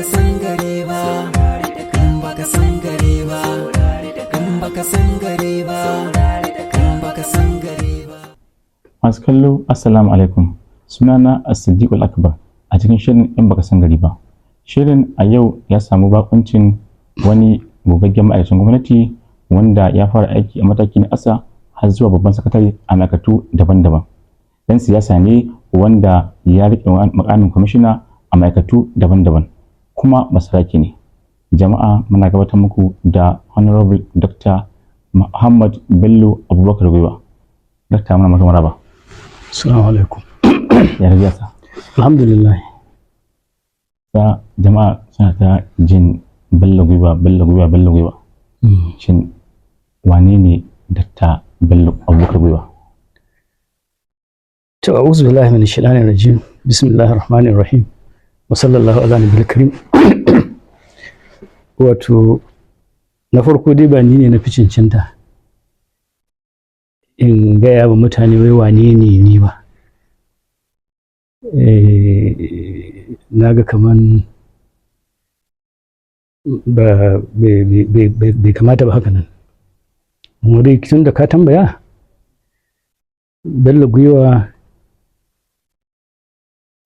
Baka san gari ba, in baka san gari ba, in baka san gari ba, in baka san gari ba. Masu kallo, Assalamu alaikum. Sunana As-Siddiqul Akbar a cikin shirin In Baka San Gari Ba. Shirin a yau ya samu bakuncin wani gogaggen ma'aikacin gwamnati wanda ya fara aiki a mataki na ƙasa har zuwa babban sakatare a ma'aikatu daban-daban. Dan siyasa ne wanda ya riƙe mukamin kwamishina a ma'aikatu daban-daban, kuma basarake ne. Jama'a, muna gabatar muku da Honorable Dr. Muhammad Bello Abubakar Gwiwa. Dakta, muna maka maraba. Assalamu alaikum. Ya gajiya, sa? Alhamdulillah. Sa, jama'a suna ta jin Bello Gwiwa, Bello Gwiwa, Bello Gwiwa. Shin wane ne Dr. Bello Abubakar Gwiwa? To, a'udhu billahi minash shaitanir rajim. Bismillahir rahmanir rahim. Wa sallallahu ala nabiyil karim. Wato na farko dai, ba ni ne na fi cancanta in gaya wa mutane wai wane ne ni ba. Na ga kaman ba bai kamata ba haka nan. Amma dai tun da ka tambaya, Bello Gwiwa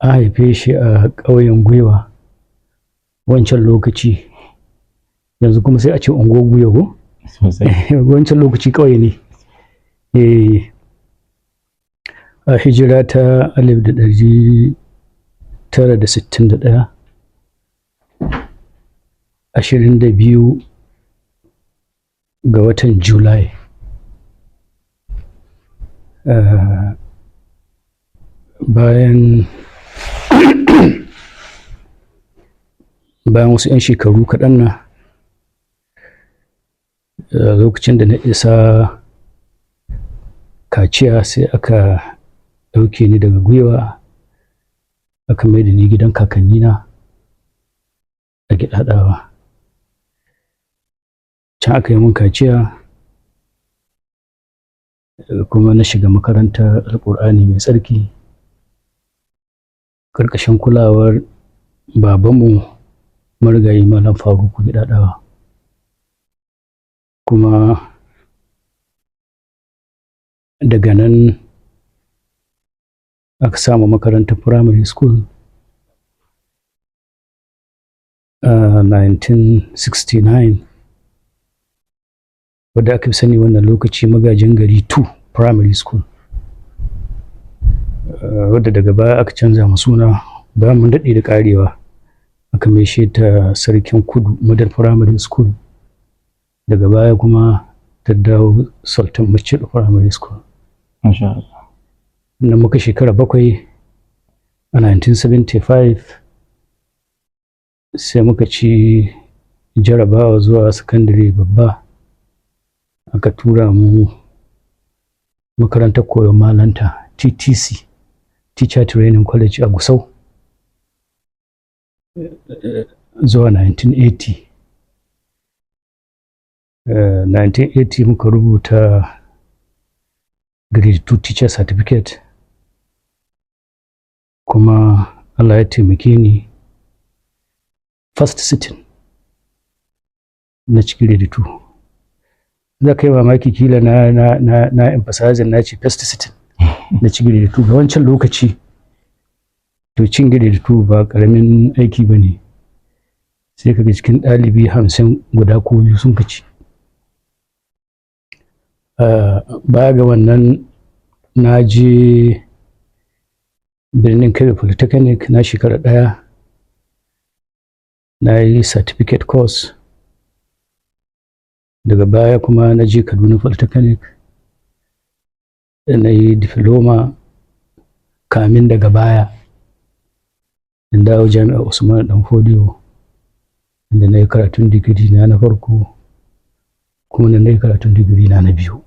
an haife shi a ƙauyen Gwiwa wancan lokaci, yanzu kuma sai a ce unguwar Gwiwa ko? Sosai. Wancan lokaci ƙauye ne. A hijira ta 1961, 22 ga watan Julai. Bayan wasu 'yan shekaru kaɗan na lokacin da na isa kaciya, sai aka ɗauke ni daga Gwiwa, aka mai da ni gidan kakannina a Gidaɗawa. Can aka yi mun kaciya, kuma na shiga makarantar Alƙur'ani mai tsarki ƙarƙashin kulawar babanmu, marigayi Malam Faruku Gidaɗawa. Kuma daga nan aka samu makarantar primary school a 1969, wadda aka fi sani wannan lokaci Magajin Gari 2 Primary School, wadda daga baya aka canza ma suna bayan mun daɗe da ƙarewa, aka maishe ta Sarkin Kudu Model Primary School. Daga baya kuma ta dawo Sultan Maccido Primary School. Masha Allah. Nan muka shekara 7. A 1975 sai muka ci jarabawa zuwa sakandare babba, aka tura mu makarantar koyon malanta, TTC, Teacher Training College, a Gusau zuwa 1980. 1980 muka rubuta grade 2 teacher certificate, kuma Allah ya taimake ni, first sitting na ci grade 2. Za ka yi mamaki kila na emphasizing na ce first sitting na ci grade 2. Ga wancan lokaci, to, cin grade 2 ba karamin aiki ba ne, sai kaga cikin ɗalibi 50, guda ko biyu sun ci. Baya ga wannan, na je Birnin Kebbi Polytechnic na shekara ɗaya, na yi certificate course. Daga baya kuma na je Kaduna Polytechnic, na yi diploma, kamin daga baya in dawo Jami'ar Usman Dan Fodiyo, inda na yi karatun digiri na na farko, kuma na yi karatun digiri na na biyu.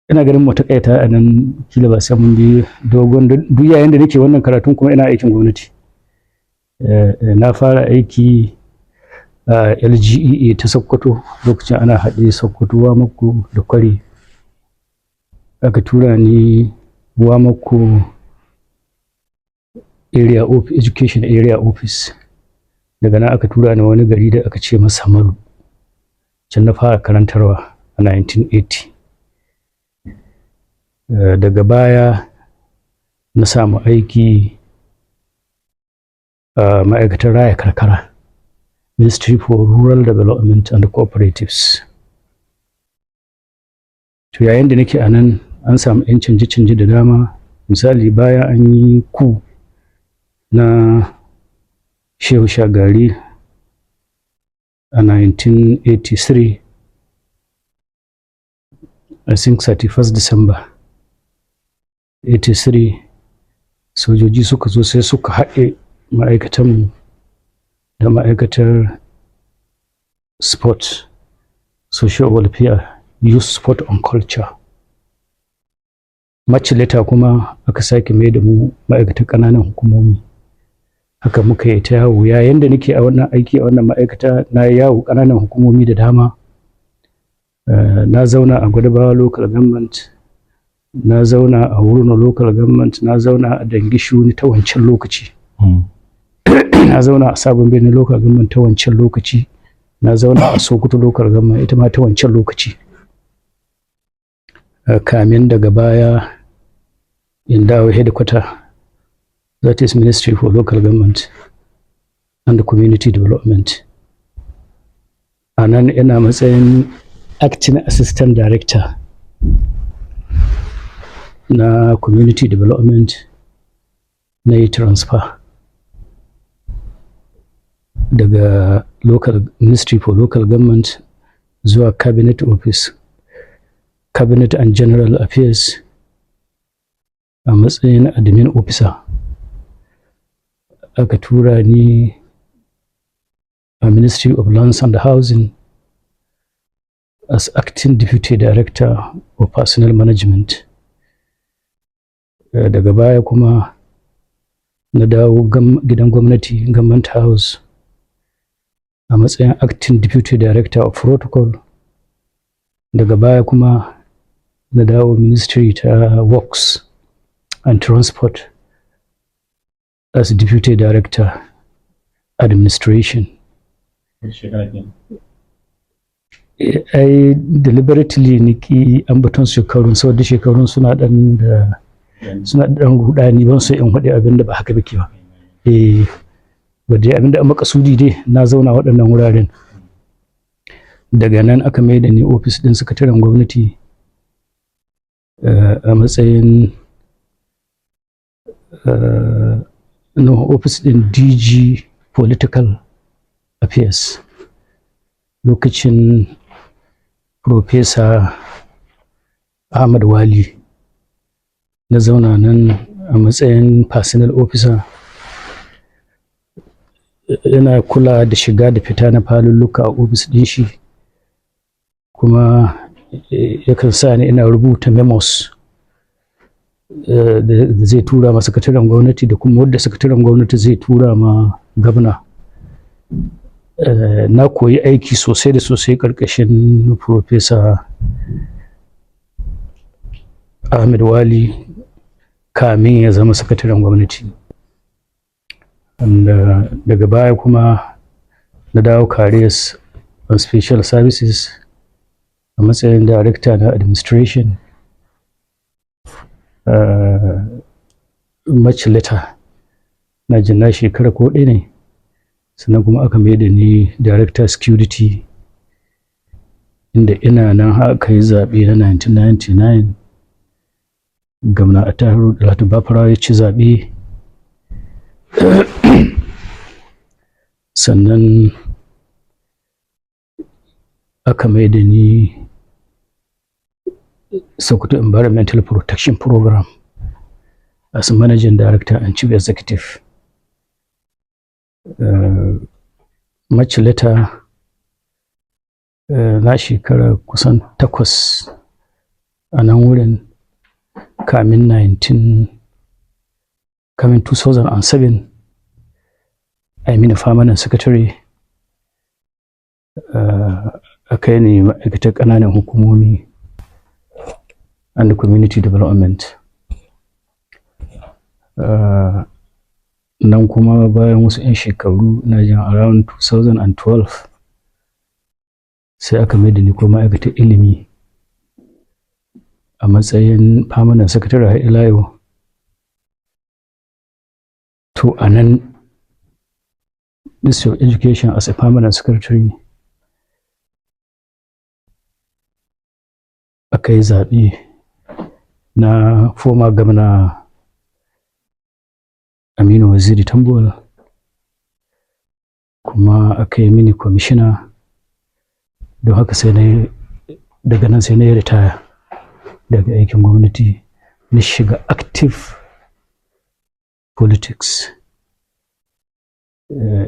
Ina ganin mu taƙaita a nan, kila ba sai mun bi dogon. Duk yayin da nake wannan karatun kuma ina aikin gwamnati. Na fara aiki a LGEA ta Sokoto, lokacin ana haɗe Sokoto, Wamako da Kware. Aka tura ni Wamako. Area of Education Area Office. Daga nan aka tura ni wani gari da aka ce masa Malu. Can na fara karantarwa a 1980. Daga baya na samu aiki a ma'aikatar raya karkara, Ministry for Rural Development and Cooperatives. To, yayin da nake a nan, an samu 'yan canje-canje da dama. Misali, bayan an yi coup na Shehu Shagari a 1983, I think 31st December 83, sojoji suka zo sai suka haɗe ma'aikatanmu da ma'aikatar sport, social welfare, youth, sport and culture. Much later kuma aka sake mai da mu ma'aikatan ƙananan hukumomi. Haka muka yi ta yawo. Yayin da nake a wannan aiki a wannan ma'aikata, na yi yawo ƙananan hukumomi da dama. Na zauna a Gwadabawa Local Government, na zauna a Wurno Local Government, na zauna a Dange Shuni ta wancan lokaci, na zauna a Sabon Birnin Local Government ta wancan lokaci, na zauna a Sokoto Local Government ita ma ta wancan lokaci, kamin daga baya in dawo headquarter, that is Ministry for Local Government and Community Development. A nan ina matsayin acting assistant director na community development. Na yi transfer daga local Ministry for Local Government zuwa Cabinet Office, Cabinet and General Affairs, a matsayin admin officer. Aka tura ni a Ministry of Lands and Housing as acting deputy director of personnel management. Daga baya kuma na dawo gidan gwamnati, Government House, a matsayin acting deputy director of protocol. Daga baya kuma na dawo Ministry ta Works and Transport as deputy director administration. Shekara kenan? Ai deliberately niki ambaton shekarun, saboda shekarun suna dan da suna dan rudani. Ban so in faɗi abin da ba haka bake ba. Eh, ba dai abin da an makasudi dai, na zauna waɗannan wuraren. Daga nan aka mai da ni ofis ɗin sakataren gwamnati a matsayin no, ofis ɗin DG Political Affairs, lokacin Professor Ahmad Wali. Na zauna nan a matsayin personnel officer, yana kula da shiga da fita na falulluka a ofis ɗin shi, kuma yakan sa ni ina rubuta memos da zai tura ma sakataren gwamnati da kuma wadda sakataren gwamnati zai tura ma gwamna. Na koyi aiki sosai da sosai ƙarƙashin Professor Ahmed Wali kamin ya zama sakataren gwamnati. Daga baya kuma na dawo Careers and Special Services a matsayin director na administration. Much later, na jin na shekara ko ɗaya ne, sannan kuma aka mai da ni director security, inda ina nan har aka yi zaɓe na 1999. Gwamna Attahiru Dalhatu Bafarawa ya ci zaɓe. Sannan aka mai da ni Sokoto Environmental Protection Program as managing director and chief executive. Much later, na shekara kusan 8 a nan wurin kamin 19 kamin 2007 I mean permanent secretary. Aka yi ne ma'aikatar ƙananan hukumomi and community development. Nan kuma bayan wasu 'yan shekaru, na jin around 2012, sai aka mai da ni ko ma'aikatar ilimi a matsayin permanent secretary har ila yau. To, a nan Ministry of Education as a permanent secretary aka yi zaɓe na former governor Aminu Waziri Tambuwal, kuma aka yi mini kwamishina. Don haka sai na daga nan sai na yi ritaya daga aikin gwamnati, na shiga active politics.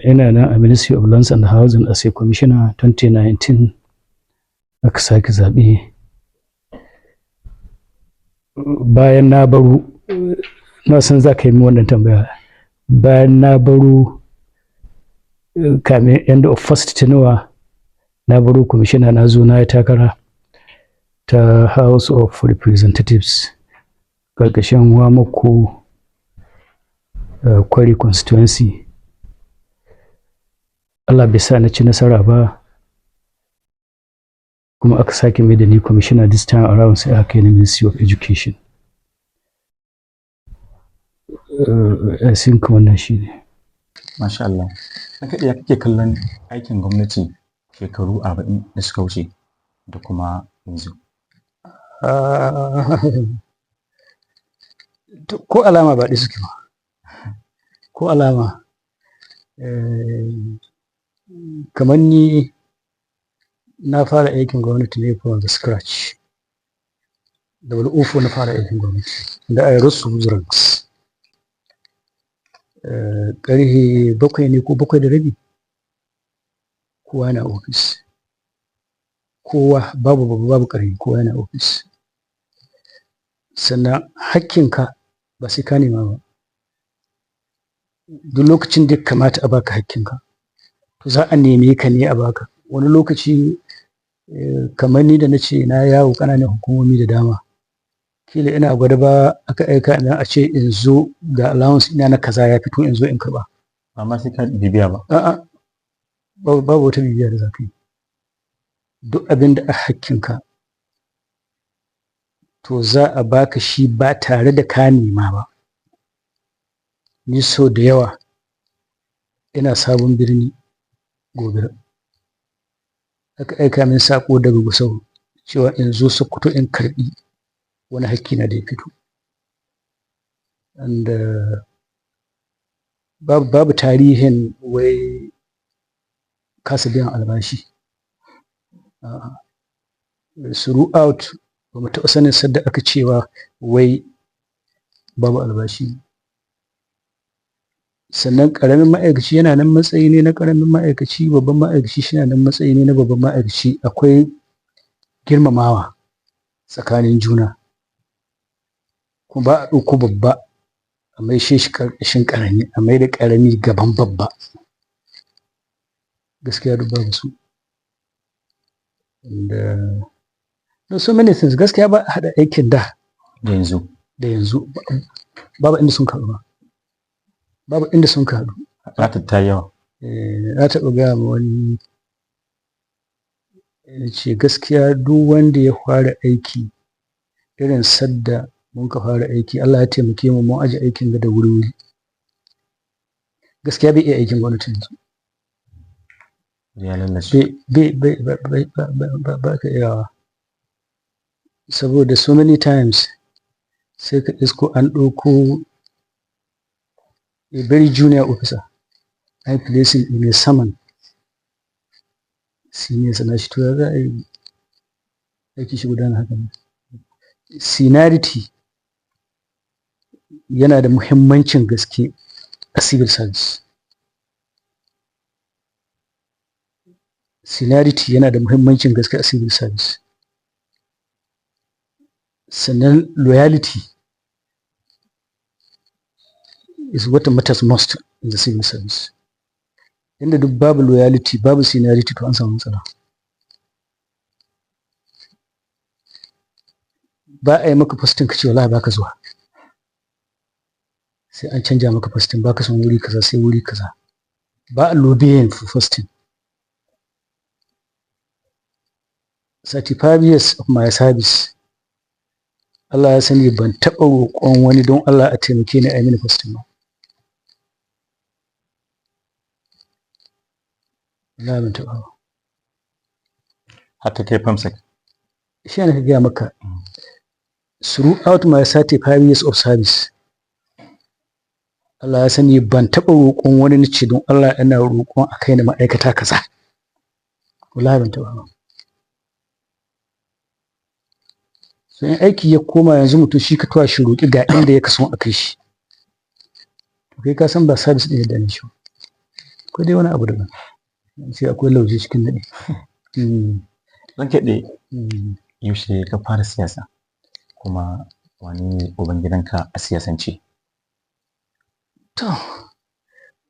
Ina nan a Ministry of Lands and Housing as a commissioner. 2019 aka sake zaɓe. Bayan na baro, na san za ka yi min wannan tambaya, bayan na baro, kamin end of first tenure, na baro commissioner, na zo na yi takara ta House of Representatives ƙarƙashin Wamakko Kwari constituency. Allah bai sa na ci nasara ba, kuma aka sake mai da ni commissioner. This time around sai aka kai ni Ministry of Education. I think wannan shi ne. Masha Allah. Na kaɗai, ya kake kallon aikin gwamnati shekaru 40 da suka wuce da kuma yanzu? Ah, to, ko alama ba ɗaya suke ba, ko alama. Kamar ni na fara aikin gwamnati ne from the scratch. 004 na fara aikin gwamnati da I rose through the ranks. Ƙarfe 7 ne ko 7:30, kowa na ofis, kowa, babu babba babu ƙarami, kowa yana ofis. Sannan hakkinka ba sai ka nema ba. Duk lokacin da ya kamata a baka hakkinka, to za a neme ka ne a baka. Wani lokaci, kamar ni da na ce na yawo ƙananan hukumomi da dama, kila ina Gwadabawa aka aika ni a ce in zo, ga allowance ina na kaza ya fito, in zo in karɓa. Ba ma sai ka bibiya ba? A'a, babu wata bibiya da za ka yi. Duk abin da a hakkinka, to za a baka shi ba tare da ka nema ba. Ni sau da yawa ina Sabon Birni, Gobir, aka aika min saƙo daga Gusau cewa in zo Sokoto in karɓi wani hakkina da ya fito. And babu tarihin wai kasa biyan albashi. A'a. Throughout ba mu taɓa sanin sadda aka cewa wai babu albashi. Sannan ƙaramin ma'aikaci yana nan matsayi ne na ƙaramin ma'aikaci, babban ma'aikaci shi na nan matsayi ne na babban ma'aikaci. Akwai girmamawa tsakanin juna. Kuma ba a ɗauko babba a maishe shi ƙarƙashin ƙarami, a maida ƙarami gaban babba. Gaskiya duk babu su. And so many things, gaskiya ba a haɗa aikin da da yanzu. Da yanzu, babu inda sun haɗu ba. Babu inda sun haɗu. Ratar ta yi yawa. Eh, na taɓa gaya ma wani, na ce gaskiya duk wanda ya fara aiki irin sadda mun ka fara aiki, Allah ya taimake mu mun aje aikin ga da wuri-wuri. Gaskiya bai iya aikin gwamnati yanzu. Ya lalace. Bai bai bai ba ba ka iyawa. Saboda so many times sai ka isko an ɗauko a very junior officer, an placing in a saman senior sana shi, to ya za a yi aiki shi gudana haka nan? Seniority yana da muhimmancin gaske a civil service. Seniority yana da muhimmancin gaske a civil service. Sannan loyalty is what matters most in the civil service. Inda duk babu loyalty, babu seniority, to an samu matsala. Ba a yi maka posting ka ce wallahi baka zuwa. Sai an canja maka posting, baka son wuri kaza sai wuri kaza. Ba a lobbying for posting. 35 years of my service, Allah ya sani, ban taɓa roƙon wani don Allah a taimake ni a yi mini posting ba. Wallahi ban taɓa ba. Har ta kai perm sec? Shi ne ka gaya maka, throughout my 35 years of service, Allah ya sani, ban taɓa roƙon wani nace don Allah ina roƙon a kai ni ma'aikata kaza. Wallahi ban taɓa ba. So in aiki ya koma yanzu, mutum shi ka tuwa shi roƙi ga inda ya kaso a kai shi, to kai ka san ba service ɗin ya dame shi ba, ko dai wani abu daban. Sai akwai lauje cikin naɗi. Ranka daɗe, yaushe ka fara siyasa, kuma wane ne ubangidanka a siyasance? To,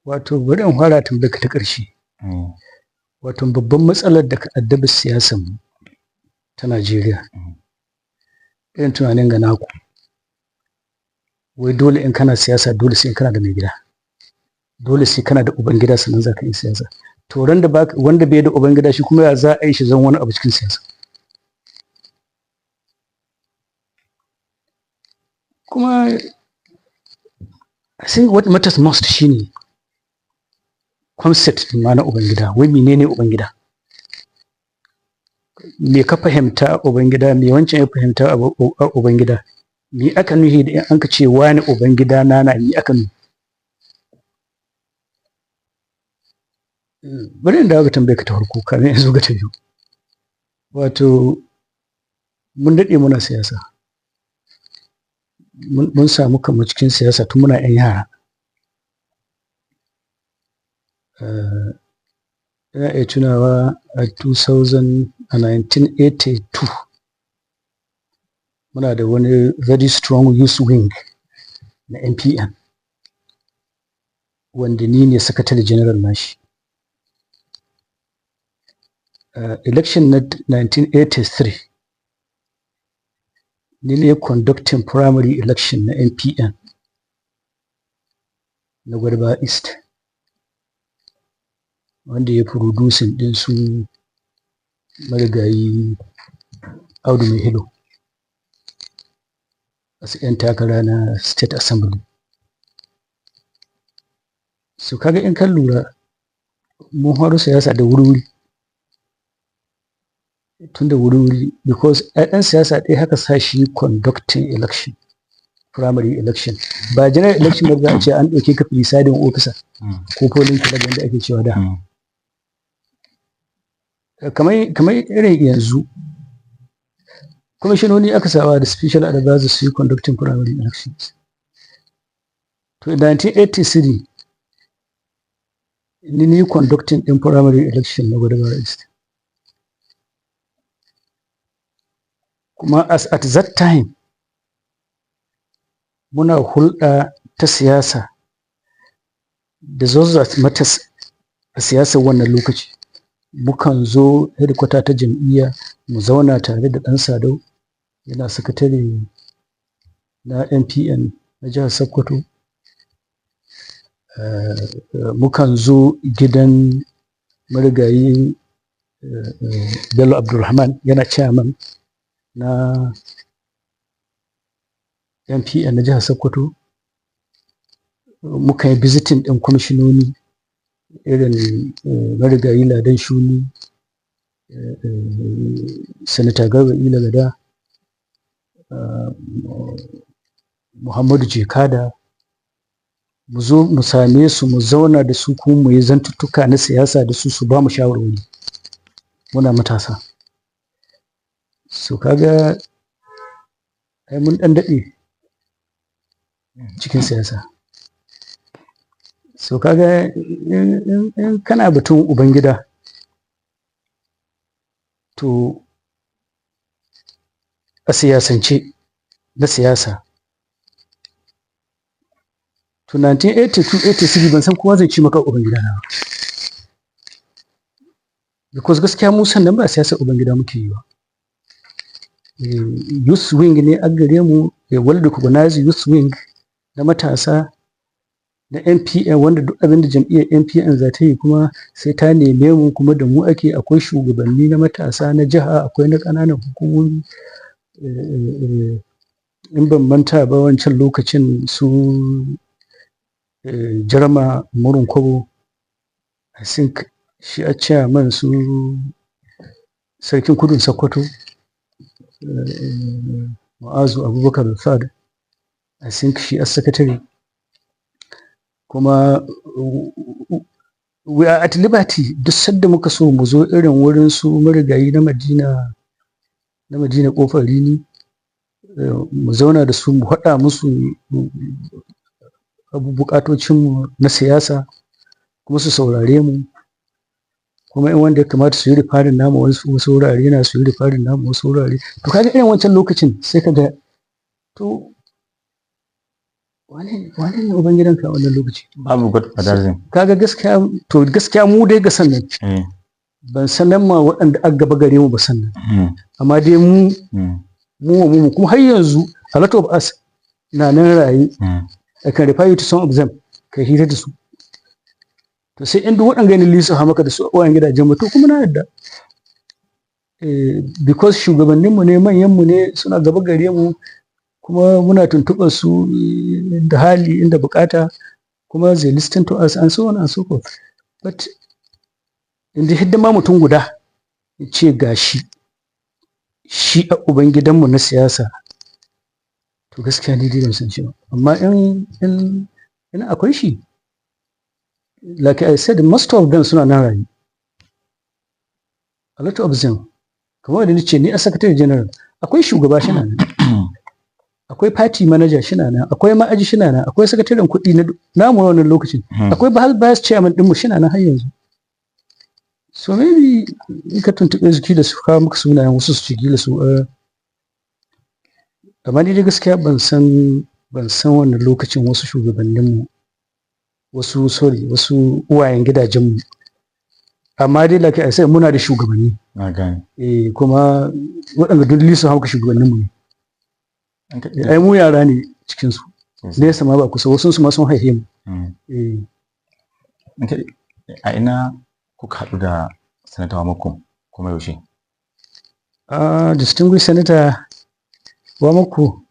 wato bari in fara tambayar ka ta ƙarshe. Wato babban matsalar da ka addabi siyasar mu ta Najeriya, irin tunanin ga naku, wai dole in kana siyasa dole sai in kana da mai gida, dole sai kana da uban gida sannan za ka yi siyasa. To ran da wanda bai da uban gida, shi kuma ya za a yi shi zan wani abu cikin siyasa? Kuma I think what matters most shine concept ɗin ma na ubangida. Wai menene ubangida? Me ka fahimta ubangida? Me wancan ya fahimta a ubangida? Me aka nuhi da in an ka ce wani ubangida na na me aka nuhi? Bari in dawo ga tambayar ka ta farko kamin in zo ga ta biyu. Wato mun daɗe muna siyasa, mun samu kanmu cikin siyasa tun muna 'yan yara. Ina iya tunawa a 2000, a 1982, muna da wani very strong youth wing na NPN wanda ni ne secretary general nashi. Election na 1983, ni ne conducting primary election na NPN na Gwadabawa East, wanda ya producing ɗin su marigayi Audu Mai Hilo as 'yan takara na State Assembly. So kaga in kan lura, mun faro siyasa da wuri-wuri, tun da wuri-wuri, because ai ɗan siyasa ɗaya haka sa shi conducting election, primary election, ba general election ba za a ce an ɗauke ka presiding officer ko polling clerk wanda ake cewa da. Kamar irin yanzu, kwamishinoni aka sawa da special advisors su yi conducting primary elections. To in 1983 ni ne conducting din primary election na Gwadabawa East. Kuma as at that time muna hulɗa ta siyasa da those matters a siyasar wannan lokaci. Mukan zo headquarter ta jam'iyya mu zauna tare da ɗan Sadau, yana sakatare na NPN na jihar Sokoto. Mukan zo gidan marigayi Bello Abdulrahman, yana chairman na NPN na jihar Sokoto. Muka yi visiting ɗin kwamishinoni irin marigayi Ladan Shuni, Sanata Garba Ila Gada, Muhammadu Jekada. Mu zo mu same su, mu zauna da su, kuma mu yi zantuttuka na siyasa da su, su ba mu shawarwari. Muna matasa. So kaga ai mun ɗan daɗe cikin siyasa. So kaga in kana batun ubangida, to a siyasance na siyasa, to 1982-83 ban san kowa zai ci maka ubangida na ba, because gaskiya mu sannan ba siyasar ubangida muke yi ba. Youth wing ne a gare mu, a well recognized youth wing na matasa. Na NPN, wanda duk abin da jam'iyyar NPN za ta yi kuma sai ta neme mu, kuma da mu ake. Akwai shugabanni na matasa na jiha, akwai na ƙananan hukumomi. In ban manta ba, wancan lokacin su Jarma Murin Kwabo, I think shi a chairman, su Sarkin Kudun Sokoto Mu'azu Abubakar Third, I think shi a secretary. Kuma we are at liberty, duk sadda muka so mu zo irin wurin su marigayi na Madina Kofar Rini, mu zauna da su, mu haɗa musu bukatocinmu na siyasa, kuma su saurare mu. Kuma in wanda ya kamata su yi referring namu wasu wurare na su yi referring namu wasu wurare. To, kaga irin wancan lokacin sai kaga, to, wane wane ne ubangidanka a wannan lokaci? Babu godfatherism. Kaga gaskiya, to, gaskiya mu dai ga sannan ban sanan ma waɗanda aka gaba gare mu ba sannan, amma dai mu mu mu kuma har yanzu a lot of us na nan raye. I can refer you to some of them, kai hira da su. To, sai in duk waɗanda ne lisa maka da su uwayen gidajen mu, to, kuma na yadda, because shugabanninmu ne, manyanmu ne, suna gaba gare mu, kuma muna tuntuɓar su da hali inda bukata, kuma they listen to us and so on and so forth. But inda hidima mutum guda ya ce gashi shi a ubangidanmu na siyasa, to, gaskiya ni dai ban san shi ba. Amma in akwai shi, like I said, most of them suna nan rayu, a lot of them. Kamar da nace, ni a secretary general, akwai shugaba shi nan, akwai party manager shi nan, akwai ma'aji shi nan, akwai sakataren kuɗi na namu wannan lokacin, akwai vice chairman ɗinmu shi nan har yanzu. So maybe in ka tuntuɓe su, kila su kawo maka sunayen wasu, su ci kila su. Amma ni dai gaskiya ban san wannan lokacin wasu shugabanninmu, wasu, sorry, wasu uwayen gidajenmu. Amma dai, like I said, muna da shugabanni. Na gane. Eh, kuma waɗanda duk lisa hauka shugabanninmu ne. Ai mu yara ne cikin su, nesa ma ba kusa, wasu su ma sun haife mu. Eh. A ina kuka haɗu da Sanata Wamakko, kuma yaushe? Ah, distinguished Senator Wamakko,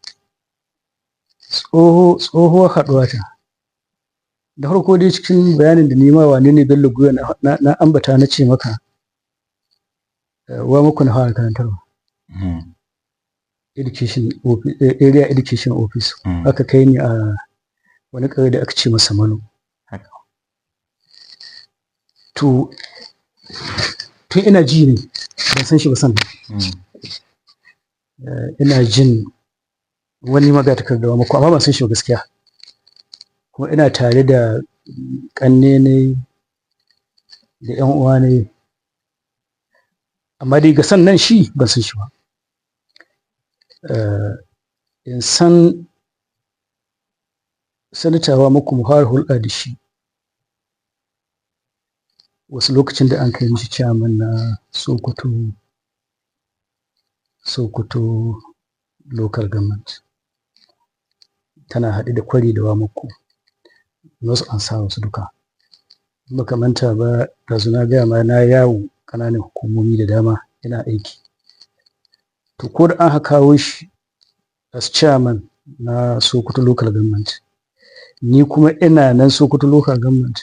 tsohuwar haɗuwa ta. Da farko dai, cikin bayanin da nima wane ne Bello Guiwa, na ambata, na ce maka Wamakko na fara karantarwa. Education office, area education office. Aka kai ni a wani ƙauye da aka ce masa Mano. To, tun ina ji ne, ban san shi ba sannan. Ina jin wani magatakarda Wamakko, amma ban san shi ba gaskiya. Kuma ina tare da ƙanne ne da ƴan uwa ne, amma dai ga sannan shi ban san shi ba. In san Sanata Wamakko, mu fara hulɗa da shi wasu lokacin da an kai mishi chairman na Sokoto Local Government, tana haɗe da Kwari da Wamakko, North and South duka. In baka manta ba, ɗazu na gaya ma na yawo ƙananan hukumomi da dama ina aiki. To, ko da aka kawo shi as chairman na Sokoto Local Government, ni kuma ina nan Sokoto Local Government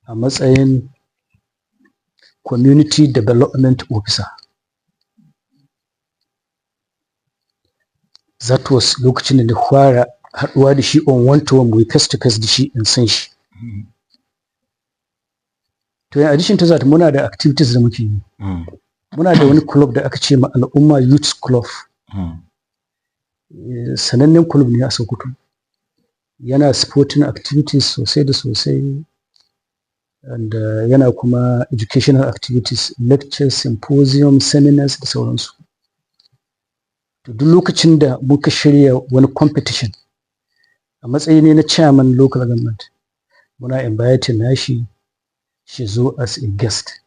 a matsayin community development officer. That was lokacin da na fara haɗuwa da shi on one to one, mu face to face da shi, in san shi. To, in addition to that, muna da activities da muke yi. Muna da wani club da aka ce ma Al'umma Youth Club. Sanannen club ne a Sokoto, yana supporting activities sosai da sosai, and yana kuma educational activities, lectures, symposium, seminars da sauransu. To, duk lokacin da muka shirya wani competition, a matsayi ne na chairman local government, muna inviting nashi shi zo as a guest,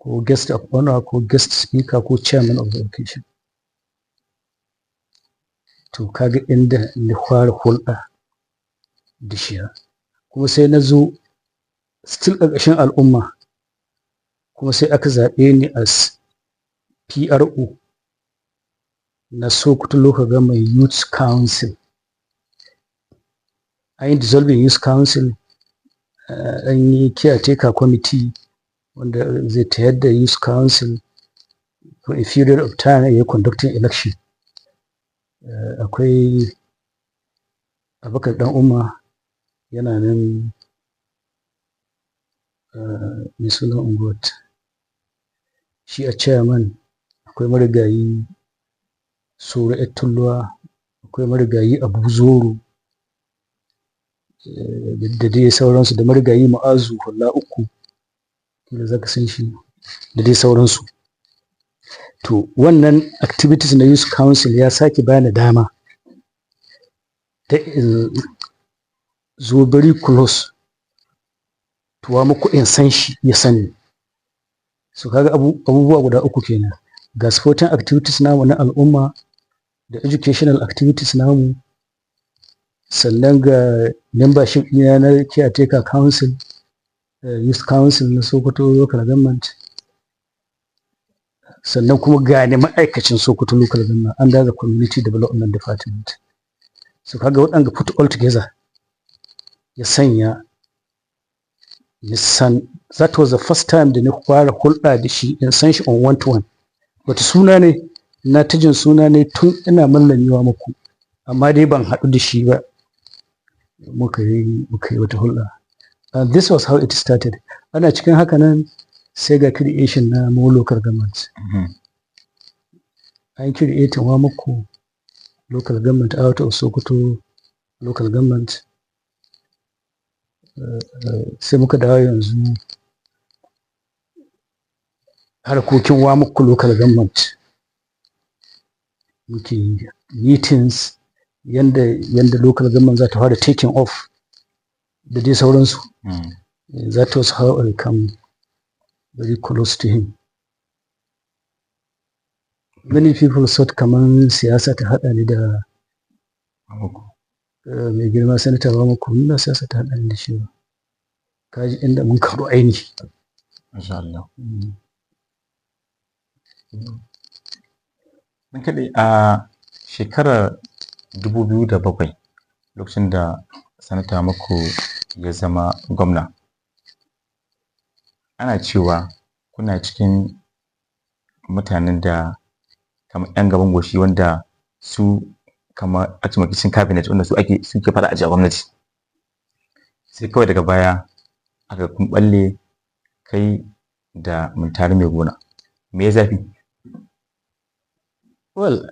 ko guest of honor, ko guest speaker, ko chairman of the occasion. To, kaga inda na fara hulɗa da shi. Kuma sai na zo still ƙarƙashin al'umma, kuma sai aka zaɓe ni as PRO na Sokoto Local Government Youth Council. An yi dissolving Youth Council, an yi caretaker committee wanda zai tayar da Youth Council for a period of time ya conducting election. Akwai Abubakar Dan Umma yana nan, mai sunan unguwar, shi a chairman. Akwai marigayi Soro Tulluwa, akwai marigayi Abu Zoro, da dai sauransu, da marigayi Ma'azu Hula Uku, kila za ka san shi, da dai sauransu. To, wannan activities na Youth Council ya sake bani dama ta in zo very close to Wamakko, in san shi ya sani. So kaga abubuwa guda uku kenan: ga sporting activities namu na al'umma da educational activities namu, sannan ga membership ɗina na caretaker council, Youth Council na Sokoto Local Government, sannan kuma ga ni ma'aikacin Sokoto Local Government under the Community Development Department. So kaga waɗanga put all together ya sanya nisan. That was the first time da na fara hulɗa da shi, in san shi on one to one. Wata suna ne na ta jin suna ne tun ina mallami Wamakko, amma dai ban haɗu da shi ba muka yi wata hulɗa. And this was how it started. Ana cikin haka nan sai ga creation na more local government. An creating Wamakko Local Government out of Sokoto Local Government. Sai muka dawo yanzu harkokin Wamakko Local Government muke yi, meetings, yanda local government za ta fara taking off da dai sauransu. That was how I come very close to him. Many people thought kaman siyasa ta haɗa ni da mai girma Sanata Wamakko. Ni ba siyasa ta haɗa ni da shi ba. Kaji inda mun karu ainihi. Masha Allah. Ɗan kaɗai a shekarar 2007, lokacin da Sanata Wamakko ya zama gwamna, ana cewa kuna cikin mutanen da kamar 'yan gaban goshi, wanda su kamar a cikin cabinet, wanda su ake suke faɗa a ji a gwamnati. Sai kawai daga baya aka kun ɓalle, kai da Muntari Mai Gona. Me ya zafi? Well,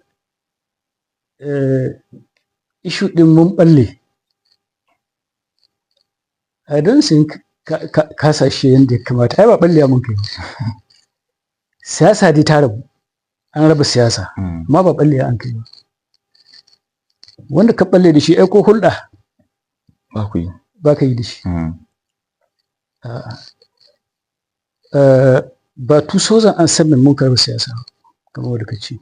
issue ɗin mun ɓalle, I don't think ka sa shi yadda ya kamata. Ai ba ɓallewa mun kai ba. Siyasa dai ta rabu, an raba siyasa, amma ba ɓallewa an kai ba. Wanda ka ɓalle da shi, ai ko hulɗa ba ku yi. Ba ka yi da shi. A'a. Ba 2007 mun karɓi siyasa ba, kamar wadda ka ce.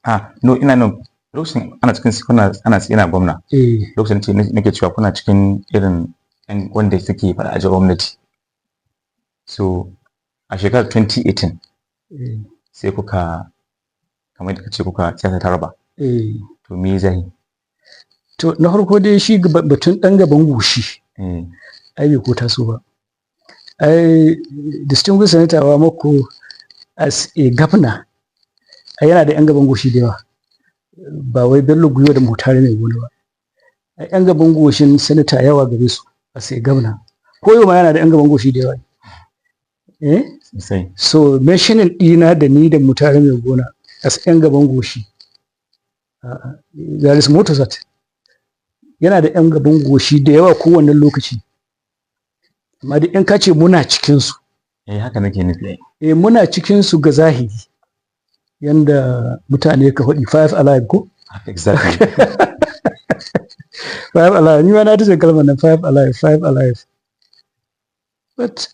Ah, no, ina nan lokacin ana cikin kuna ana ina gwamna. Lokacin ce nake cewa kuna cikin irin yan wanda suke faɗa a gwamnati. So a shekarar 2018 sai kuka, kamar yadda kace, kuka siyasa ta raba. To, me zai? To, na farko dai shi batun ɗan gaban goshi ai bai ko taso ba. Ai distinguished Senator Wamakko as a governor, ai yana da 'yan gaban goshi da yawa. Ba wai Bello Gwiwa da Mutare Mai Gona ba. Ai 'yan gaban goshin senator yawa gare su as a governor. Ko yau ma yana da 'yan gaban goshi da yawa. Eh? Sosai. So mentioning ɗina da ni da Mutare Mai Gona as 'yan gaban goshi, a'a, there is more to that. Yana da 'yan gaban goshi da yawa kowane lokaci. Amma duk in ka ce muna cikinsu. Eh, haka nake nufi ai. Eh, muna cikinsu ga zahiri. Yanda mutane ka faɗi, five alive ko? Exactly. Five alive. Ni ma na ta kalmar nan, five alive, five alive. But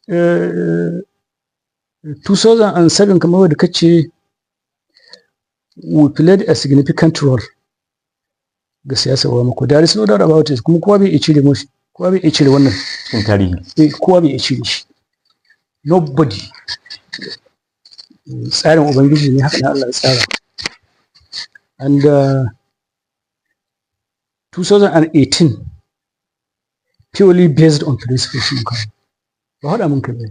2007, kamar wadda kace, we played a significant role. Ga siyasar Wamakko. There is no doubt about it, kuma kowa bai iya cire mushi, kowa bai iya cire wannan. Cikin tarihi. Eh, kowa bai iya cire shi, nobody. Tsarin Ubangiji ne, haka na Allah ya tsara. And 2018, purely based on principles mun kawo. Ba haɗa mun kai ba,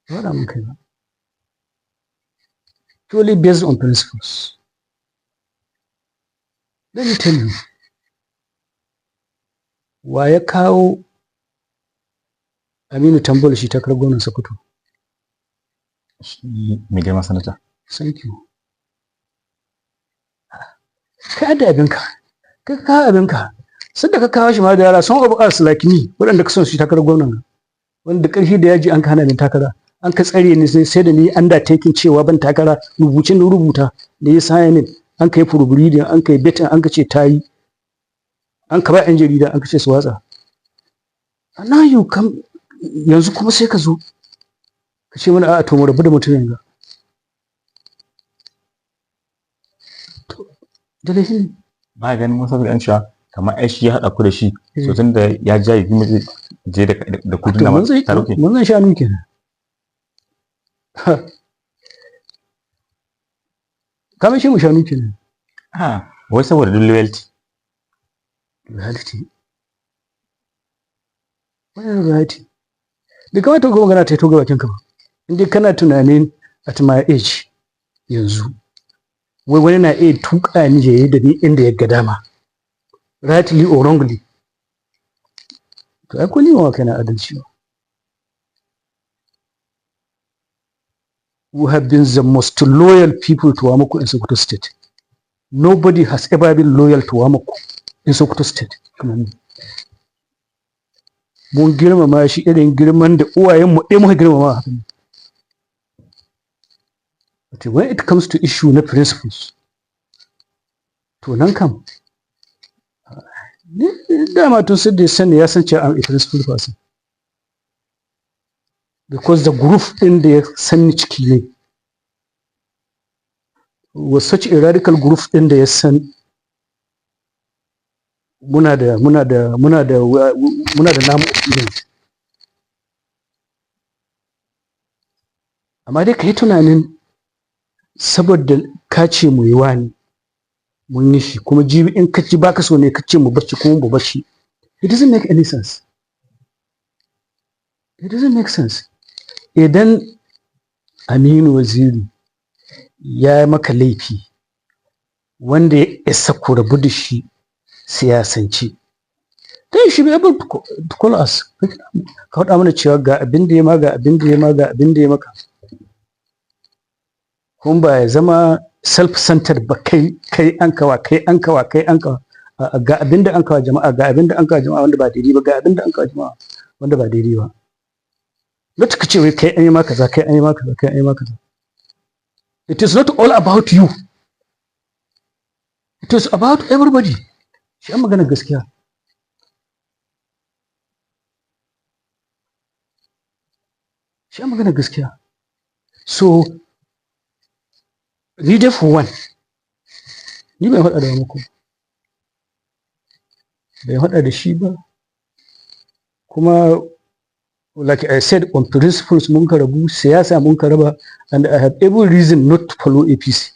ba haɗa mun kai ba, purely based on principles. Let me tell you, wa ya kawo Aminu Tambuwal shi takarar gwamnan Sokoto? Shi mai girma sanata. Thank you. Kai da abinka, kai ka kawo abinka. Sanda ka kawo shi ma da yara some of us like me, waɗanda ka son su takarar gwamnan nan, wanda ƙarfi da yaji an ka hana min takara, an ka tsare ni, sai da ni undertaking cewa ban takara, rubuce na rubuta da ya signing, an ka yi proofreading, an ka yi vetting, an ka ce ta yi, an ka ba 'yan jarida, an ka ce su watsa. And now you come, yanzu kuma sai ka zo ka ce mana, a'a, to mu rabu da mutumin ga. To, da laifin Ba ganin wasu da cewa kamar ai shi ya haɗa ku da shi, so tun da ya jaye kuma zai je da ku To tunda mun zai tare kuke. Mun zan shanu kenan. Kamar shi mu shanu kenan. Ah, wai saboda duk loyalty. Loyalty, wannan loyalty bai kamata ko magana ta yi toga bakin ka ba. In dai kana tunanin at my age yanzu wai wani na iya tuka ni ya yi da ni inda ya ga dama, rightly or wrongly, to ai ko ni ma kaina adalci ba. We have been the most loyal people to Wamakko in Sokoto State. Nobody has ever been loyal to Wamakko in Sokoto State kamar mu. Mun girmama shi irin girman da uwayenmu ɗaya muka girmama haka ne. But when it comes to issue na principles, to nan kam ni dama tun sai da ya sani ya san cewa I'm a principled person. Because the group ɗin da ya sani ciki ne was such a radical group ɗin da ya san muna da namu opinion. Amma dai ka yi tunanin saboda ka ce mu yi wani, mun yi shi, kuma jibi in ka ci baka so ne ka ce mu bacci kuma mu bacci. It doesn't make any sense. It doesn't make sense. Idan Aminu Waziri ya yi maka laifi wanda ya isa ku rabu da shi siyasance, then you should be able to call us. Ka faɗa mana cewa ga abin da ya ma, ga abin da ya ma, ga abin da ya maka. Kuma ba ya zama self-centered ba, kai kai an kawa, kai an kawa, kai an kawa. A'a, ga abin da an kawa jama'a, ga abin da an kawa jama'a wanda ba daidai ba, ga abin da an kawa jama'a wanda ba daidai ba. Not ka ce wai kai an yi ma kaza, kai an yi ma kaza, kai an yi ma kaza. It is not all about you. It is about everybody. Shi an magana gaskiya. Shi an magana gaskiya. So, ni dai for one, ni ban faɗa da muku. Ban faɗa da shi ba. Kuma like I said, on principles mun ka rabu, siyasa mun ka raba, and I have every reason not to follow APC.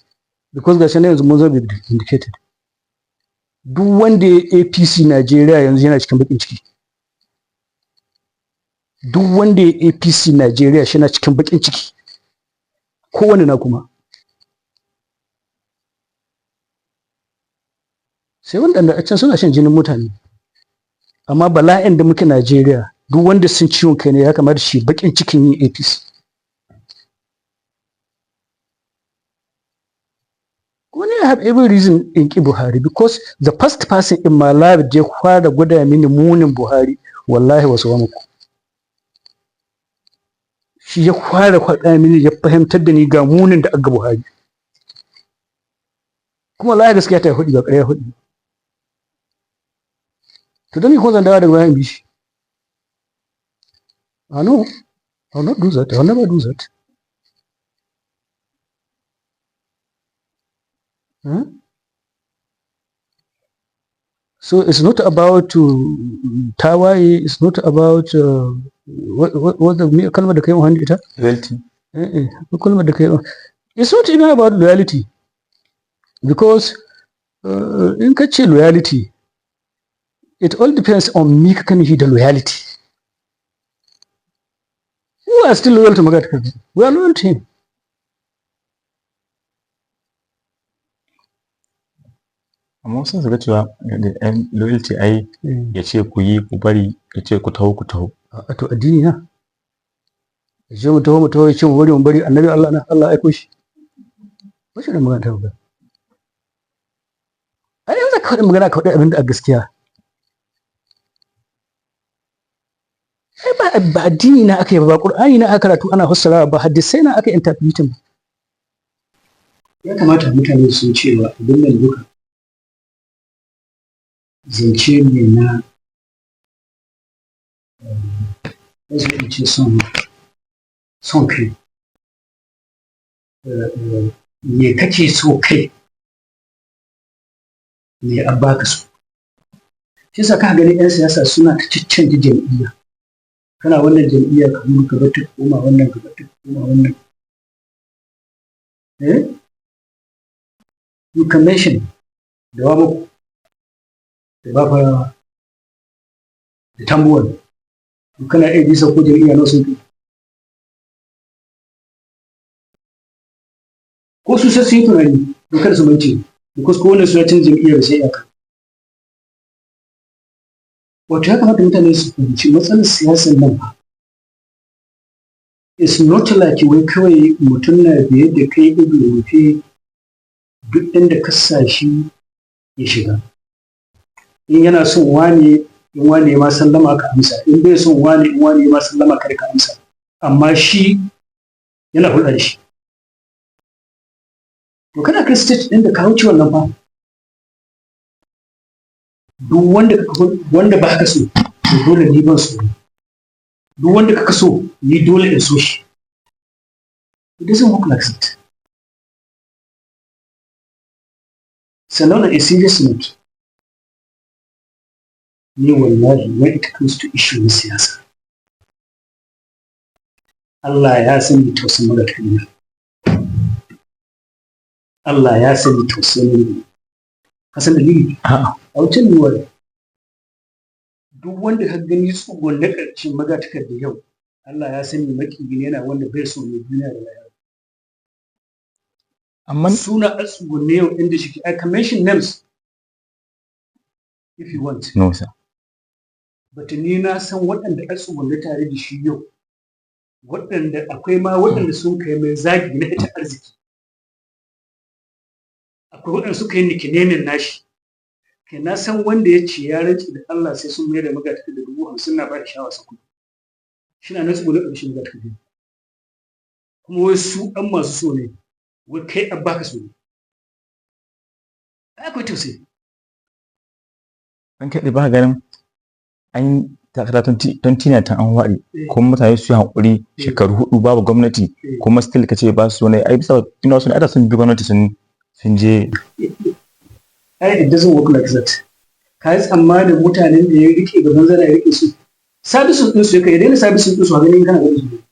Because gashi na yanzu mun zama vindicated. Duk wanda ya APC Najeriya yanzu yana cikin bakin ciki. Duk wanda ya APC Najeriya shi na cikin bakin ciki. Kowane na kuma. Sai waɗanda a can suna shan jinin mutane. Amma bala'in da muke Najeriya, duk wanda sun ciwon kai ne ya kamata shi bakin cikin yin APC. Kuma ni I have every reason in ki Buhari, because the first person in my life da ya fara gwada mini munin Buhari, wallahi, wasu muku. Shi ya fara faɗa mini, ya fahimtar da ni ga munin da aga Buhari. Kuma wallahi gaskiya ta hudu ba ƙarya hudu. To don me kuma zan dawo daga bayan bi shi? I know, I will not do that. I will never do that. Hmm? So it's not about tawaye, it's not about what the kalmar da kai wahandi ita? Loyalty. Eh eh, kalmar da kai. It's not even about loyalty. Because in ka ce loyalty, it all depends on me ka kan da loyalty. We are still loyal to Magatakarda. We are loyal to him. Amma wasu su ga cewa da yan loyalty ai ya ce ku yi, ku bari, ya ce ku taho, ku taho. A to addini na. Ya ce mu taho, mu taho, ya ce mu bari, mu bari, annabi Allah na Allah aiko shi. Wace da magana ta ba. Ai yanzu ka faɗi magana, ka faɗi abin da a gaskiya. Ai ba addini na aka yi ba, Qur'ani na aka karatu ana fassarawa ba, hadisai na aka interpreting ba. Ya kamata mutane su san cewa abin nan duka zance ne na zan ce son kai. Me kake so kai? Me an baka so? Shi yasa ka gani 'yan siyasa suna ta caccanja jam'iyya. Kana wannan jam'iyya ka gudu ka bar ta, ka koma wannan, ka bar ta, ka koma wannan. Eh? You can mention da Wamako, da Bafarawa, da Tambuwal. Kana iya bisa ko jam'iyya nawa sun kai. Ko su sai su yi tunani, don kada su mance, because kowane su ya canza jam'iyyar sai iyaka. Wato ya kamata mutane su fahimci matsalar siyasar nan fa. It's not like wai kawai mutum na biye da kai ido rufe, duk inda ka sa shi ya shiga. In yana son wane, in wane ma sallama ka amsa, in bai son wane, in wane ma sallama kar ka amsa. Amma shi yana hulɗa da shi. To kana kai stage ɗin da ka wuce wannan fa. Duk wanda ba ka so, to dole ni ban so. Duk wanda kaka so, ni dole in so shi. It doesn't work like that. Sannan on a serious note, ni wallahi when it comes to issue na siyasa, Allah ya sani tausayin Magatakarda. Allah ya sani tausayin ne. Ka san dalili? A'a. A wancan yiwuwar duk wanda ka gani tsugun na ƙarshen Magatakarda yau, Allah ya sani maƙiyi ne, yana wanda bai so ne duniya da lahira. Amma suna a tsugunne yau inda shi, I can mention names if you want. No sir. But ni na san waɗanda a tsugunne tare da shi yau, waɗanda akwai ma waɗanda sun kai mai zagi na ita arziki. Akwai waɗanda suka yi nicknaming nashi. Kai, na san wanda ya ce ya rantse da Allah sai sun mai da Magatakarda 50,000 na ba da shawa su kuɗi. Shi na nan tsugunne ƙarshen Magatakarda. Kuma wai su ɗan masu so ne, wai kai an baka so ne. Ai akwai tausayi. An kai ba ganin an yi takara 2019 an waɗe, kuma mutane su yi haƙuri shekaru 4 babu gwamnati, kuma still ka ce ba su wani ai bisa tuna su ne ada sun bi gwamnati sun je. Ai it doesn't work like that. Ka yi tsammanin mutanen da ya rike gaban zana ya rike su. Services ɗinsu ya kai, ya daina services ɗinsu a ganin kana ganin su.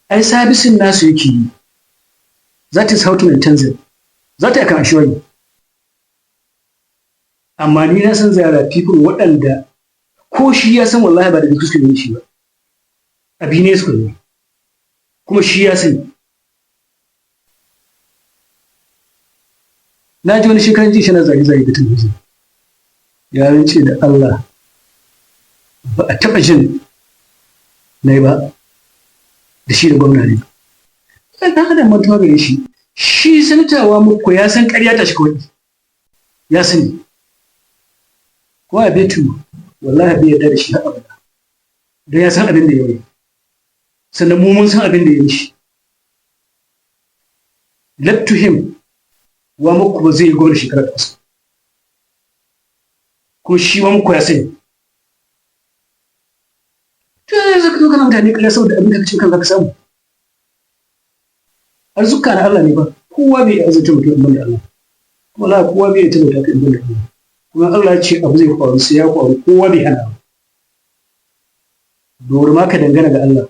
Ai servicing nasu yake yi. That is how to maintain them. That I can assure you. Amma ni na san there are people waɗanda ko shi ya san wallahi ba da suka yi shi ba. Abi ne suka yi. Kuma shi ya sani. Na ji wani shekaran jiya na zage-zage da talabijin. Ya rance da Allah ba a taɓa jin na yi ba da shi da gwamna ne. Ɗan adam mantuwa gare shi. Shi sanatawa muku ya san ƙarya ta shi kawai. Ya sani. Ko a betu wallahi bai yarda da shi har abada. Don ya san abin da ya yi. Sannan mu mun san abin da ya yi shi. Left to him, wa muku ba zai yi gwamna shekara 8. Kuma shi wa muku ya sani. To yanzu ka zo kana mutane ƙarya saboda abin da kace kan zaka samu. Arzuka na Allah ne ba, kowa bai arzuta mutum ban da Allah. Kuma la kowa bai talauta ka in banda Allah. Kuma Allah ya ce abu zai faru, sai ya faru, kowa bai hana ba. Dori ma ka dangana ga Allah.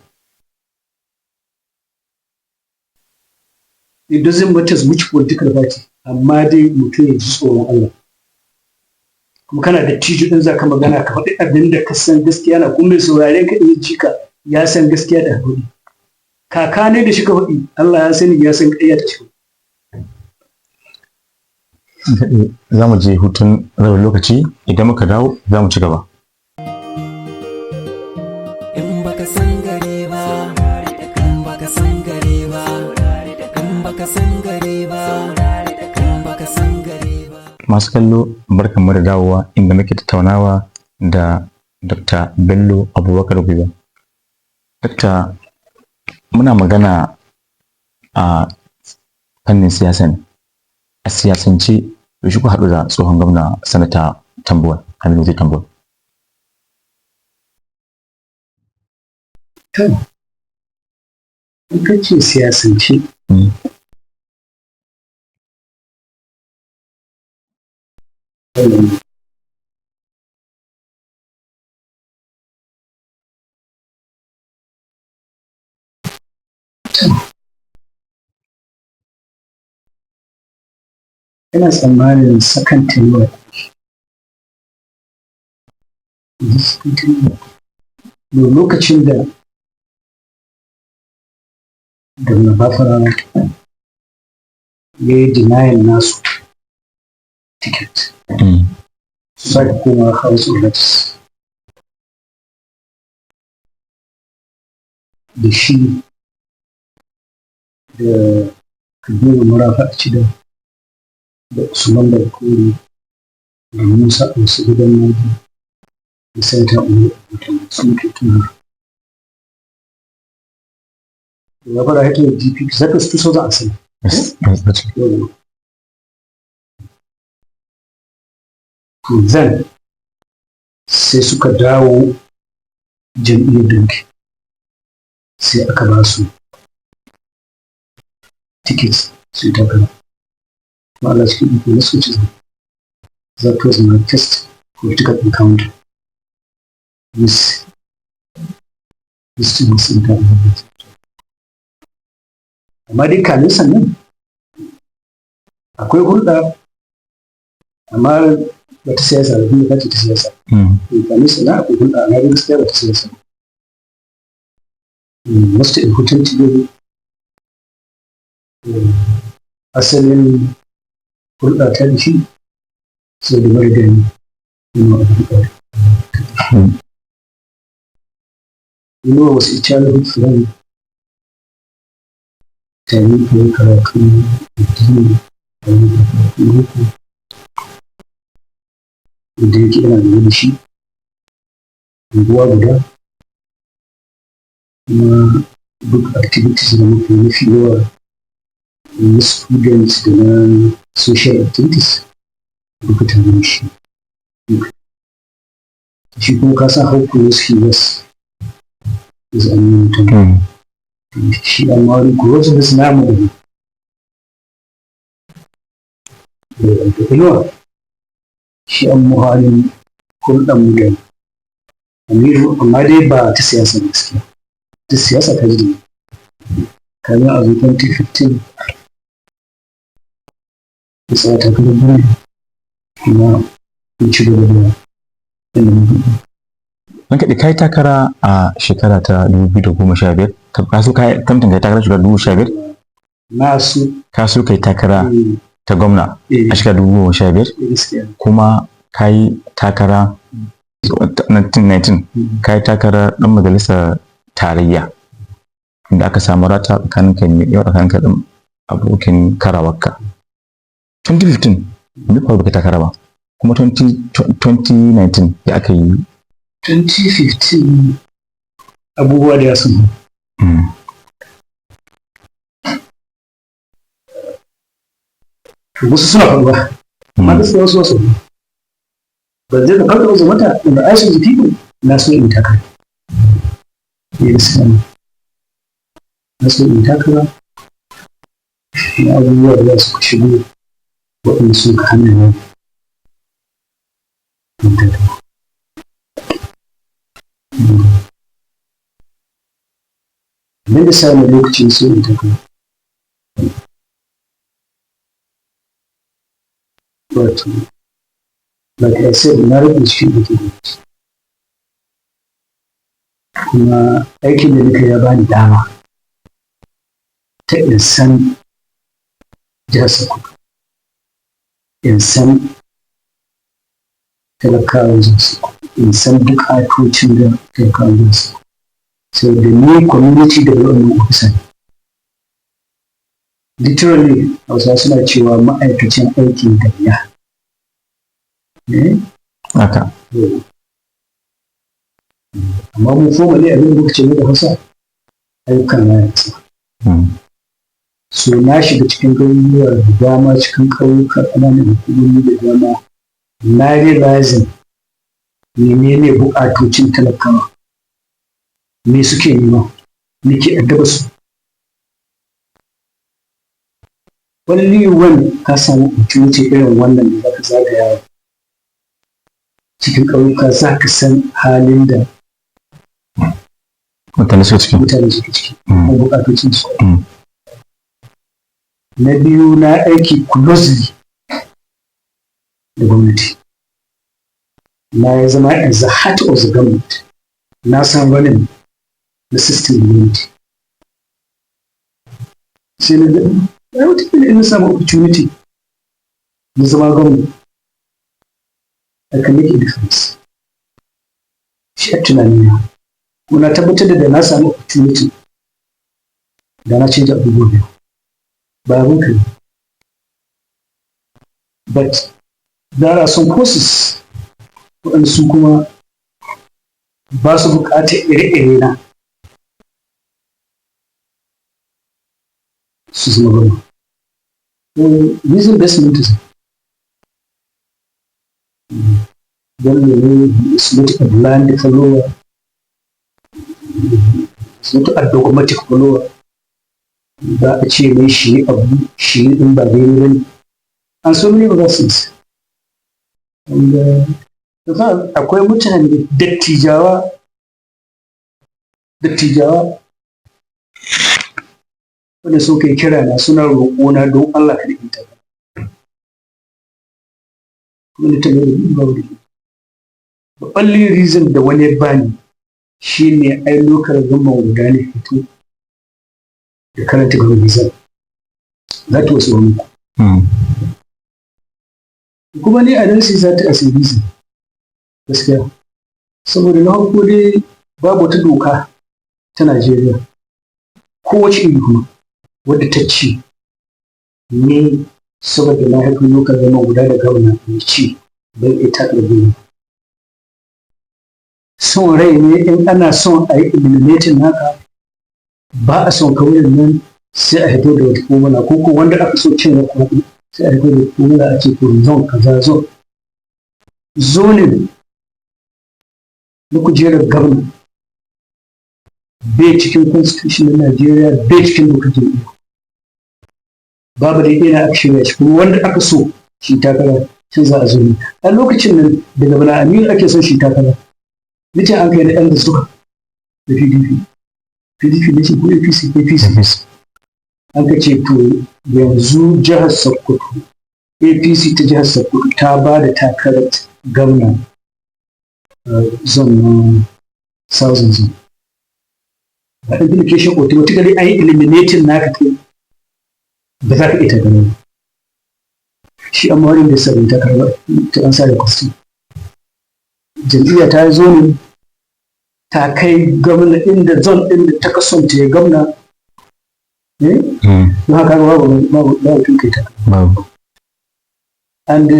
It doesn't matter which political party, amma dai mutum ya ji tsoron Allah. Kuma kana da tijo din, za ka magana, ka faɗi abin da ka san gaskiya na, kuma mai saurare ka in ji ka ya san gaskiya da faɗi. Kaka ne da shi ka faɗi, Allah ya sani, ya san ƙarya ta shi. Za mu je hutun rabin lokaci, idan muka dawo za mu ci gaba. In baka san gari ba, in baka san gari ba, in baka san gari ba, in baka san gari ba. Masu kallo, barkanmu da dawowa inda muke tattaunawa da Dr. Bello Abubakar Gwiwa. Dr. muna magana a fannin siyasa ne. A siyasance, yaushe ku haɗu da tsohon gwamna, Sanata Tambuwal, Aminu Waziri Tambuwal? To, in ka ce siyasance, To. Ina tsammanin second tenure. Is it second tenure? No, lokacin da Gwamna Bafarawa ya yi denial nasu ticket su sake koma House of Reps da shi da Kabiru Marafa Achida da Usman Barkori da Musa Ausu Gidan Maji da Sanata Umaru Abuja sun kai tuna. Da ya fara haƙƙin GP, that was 2007. Yes, that's it. Yawwa. To then sai suka dawo jam'iyyar Danki, sai aka ba su tickets su yi takara. Kuma Allah cikin iko na su ci zaɓe. That was my first political encounter with this Senator. Amma dai kamin sannan akwai hulɗa, amma ba ta siyasa ba, kuma ce ta siyasa. To, kamin sannan akwai hulɗa, amma dai gaskiya ba ta siyasa ba. Most importantly, asalin hulɗa ta da shi sai da marigayi Inuwa Abdulkadir. Inuwa was a childhood friend. Tare muka yi karatu addini, tare muka yi karatu boko. Wanda yake ina zaune da shi unguwa guda, kuma duk activities da muka yi mafi yawa na students da na social activities duka tare da shi. Shi kuma ka san how close he was with Aminu Tambuwal. Shi amma wani closeness namu da Inuwa shi an muhalin hulɗar mu da Amiru, amma dai ba ta siyasa ba gaskiya. Ta siyasa ta ji kamin a zo 2015 ya tsaya takarar gwamna, kuma mun ci gaba da yadda muka yi. Ranka da kai takara a shekara ta 2015, ka so kai tamtan kai takara shekara 2015? Na so. Ka so kai takara ta gwamna a shekara 2015? Gaskiya. Kuma kai takara 1919, kai takara dan majalisar tarayya, inda aka samu rata tsakanin kai mai yawa tsakanin ka da abokin karawarka. 2015 me faru baka takara ba? Kuma 2019 ya aka yi? 2015 abubuwa da ya sun to wasu suna faruwa, amma gaskiya wasu wasu ba zai da farko wasu mata in the eyes of the people. Na so in takara. Eh, gaskiya ne, na so in takara, kuma abubuwa da za su shigo Waɗanda sun ka hana ni yin takara. Abin da sa ni lokacin so in takara, wato, like I said, na rage cikin aikin gwamnati. Kuma aikin da nika ya bani dama ta in san jihar Sokoto, in san talakawan jihar Sokoto, in san bukatocin da talakawan jihar Sokoto. So da ni community development officer ne. Literally, Hausawa suna cewa ma'aikacin aikin gayya. Eh? Haka. Amma mu formally, abin da muka ce da Hausa, ayyukan raya ƙasa. So na shiga cikin garuruwa da dama, cikin ƙauyuka, ƙananan hukumomi da dama, na realizing menene buƙatocin talakawa, me suke nema, me ke addaba su. Only when ka samu opportunity irin wannan da zaka zagaya cikin ƙauyuka, za ka san halin da mutane suke ciki. Mutane suke ciki ko buƙatocin su. Na biyu, na aiki closely da gwamnati. Na ya zama in the heart of the government. Na san running the system gwamnati. Sai na ga ai wataƙila in na samu opportunity na zama gwamna, I can make a difference. Shi a tunanina. Kuma na tabbatar da na samu opportunity da na canja abubuwa biyu. Ba abin kai. But there are some forces waɗanda su kuma ba su buƙatar ire-ire na su zama gwamna. Reason best known to them. Bello ne is not a blind follower, is not a dogmatic follower. Ba a ce mai shi abu shi in ba daidai ba ne. And so many other things. And, in fact, akwai mutane dattijawa wanda sun kai kira na suna roƙona don Allah kada in tafi. Kuma da tambayar babu da The only reason da wani ya bani shine ai local government guda ne fito da karanta government. That was one. Kuma ni a don't see that as a reason. Gaskiya. Saboda na farko dai, babu wata doka ta Najeriya, kowace iri kuma, wadda ta ce ni saboda na haifi local government guda da gwamna mai ci ban iya taka da. Son rai ne. In ana son a yi eliminating naka, ba a son kauyen nan, sai a fito da wata formula, ko wanda aka so cin kuɗi, sai a fito da formula a ce ko zone kaza, zone zoning na kujerar gwamna bai cikin constitution na Najeriya, bai cikin dokar jam'iyya. Babu da ina aka shirya shi, kuma wanda aka so shi takara can za a zo ne. A lokacin nan daga bana Aminu ake son shi takara, meeting an kai na ɗan da suka da PDP, PDP ne ce ko APC, APC, an ka ce to yanzu jihar Sokoto, APC ta jihar Sokoto ta ba da takarar gwamna zone na Southern Zone. Ba implication, automatically an yi eliminating naka, kai ba za ka iya takara ba. Shi amma wani da sabon takara ba ta an sa da kwasti. Jam'iyya ta zo ne ta kai gwamna inda zone ɗin da ta kasance ya gwamna ne. Don haka babu tun kai ta. Babu. And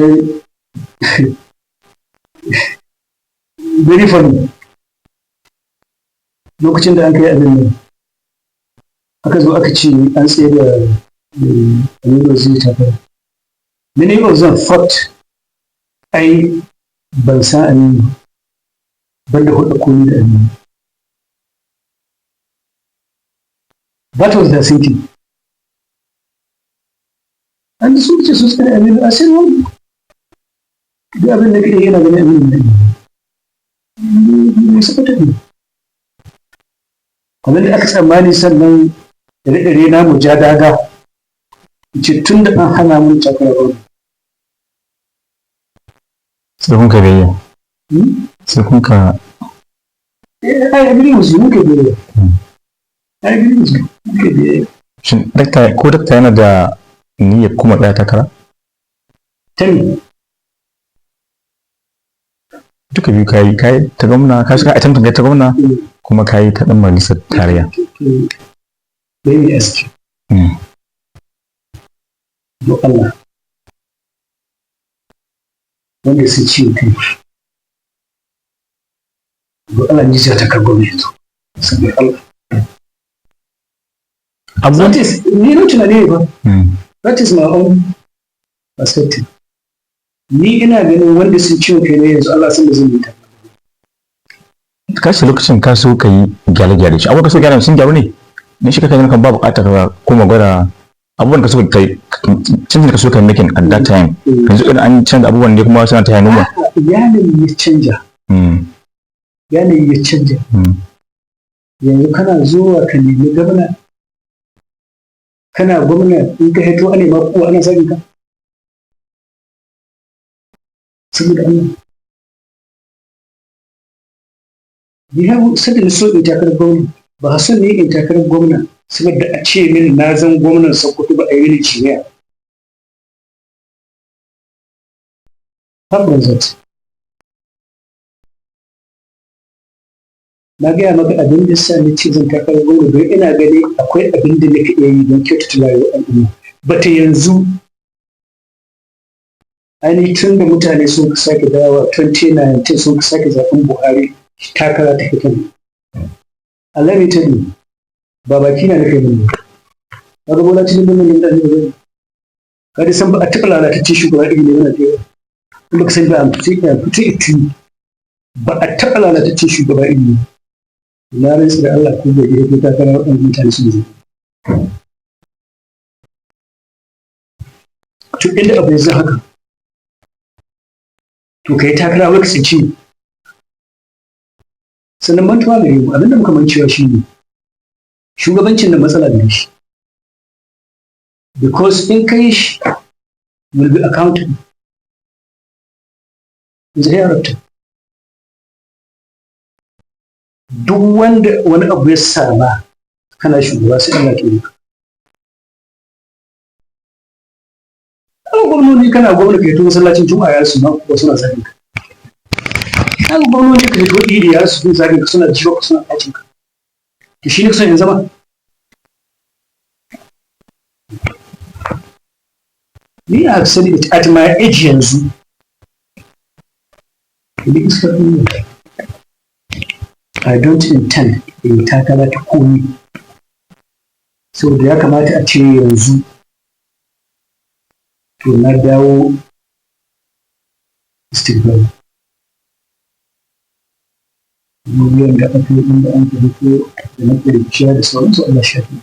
very funny, lokacin da an kai abin nan, aka zo aka ce an tsaye da Aminu Waziri takara, many of them thought ai ban san Aminu ban da hudu komi da Aminu. That was their thinking. An sun ce sun tsare Aminu a sai wani duk abin da kake yana ganin abin da ne suka tafi kamar da aka tsammani. Sannan ire-ire na mu ja daga ce tun da an hana mun takarar gwamna. Sai kun ka biyayya. Sai kun ka Eh, ai abin musu muke biyayya. Ai abin musu muke biyayya. Shin dakta, ko dakta yana da niyyar kuma tsaya takara? Ta me? Duka biyu kayi ta gwamna, ka shiga attempting kai ta gwamna, kuma kayi ta dan majalisar tarayya. Let me ask you. Don Allah. Wanda sun ciwo kai. Don Allah ni zai takar gwamna yanzu. Saboda Allah. Abubuwan That is, ni na tunani ne ba. That is my own perspective. Ni ina ganin wanda sun ciwo kai ne yanzu, Allah san da zan yi ta. Ka ce lokacin ka so ka yi gyare-gyare shi, abubuwan ka so gyara sun gyaru ne, ne shi kaka kan ba buƙatar ka koma gwada abubuwan ka so ka yi, canjin da ka so ka yi making at that time. Yanzu idan an canza abubuwan ne kuma suna ta noma. Yanayi ya canja. Yanayi ya canja. Yanzu kana zuwa ka nemi gwamna, kana gwamna, in ka hito ana ma kowa ana sanin ka. Saboda Allah. Ni har sanda na so in takarar gwamna, ba son ne in takarar gwamna saboda a ce mini na zan gwamnan Sokoto ba, a yi mini jiniya. How was it? Na gaya maka abin da sa ni ce zan takarar gwamna don ina gani akwai abin da nake iya yi don kyautata rayuwar al'umma. Bata yanzu ainihin tun da mutane sun sake dawowa 2019, sun sake zaɓen Buhari, takara ta fita ne. Allah mai tabi ba baki na nake mun ba. Ga Bola Tinubu nan da ne ka dai san ba a taɓa lalatacce shugaba iri ne na Najeriya. In baka san ba, an fito itu ba a taɓa lalatacce shugaba iri ne. Na rantsi da Allah, ko bai iya ko takara, waɗannan mutane su ne. To inda abu ya zan haka, to ka yi takara wai ka tsinci ne. Sannan mantuwa gare mu, abinda muka mancewa shi ne shugabancin da matsala gare shi, because in kai shi will be accountable in the hereafter. Duk wanda wani abu ya sama kana shugaba, sai Allah ke maka. Kana gwamnoni, kana gwamna, ka yi masallacin juma'a ya su ma ko suna zagin ka. Kana gwamnoni, ka yi idi ya su zagin ka, suna jiwa ka, suna bacin ka. To shi ne kusan in zama ni. I have said it at my age yanzu. Ni iskar duniya. I don't intend in takara ta komi. Saboda ya kamata a ce yanzu to na dawo istighfar. Abubuwan da aka yi inda an ka fito da na ƙirƙiya da sauransu, Allah shafi.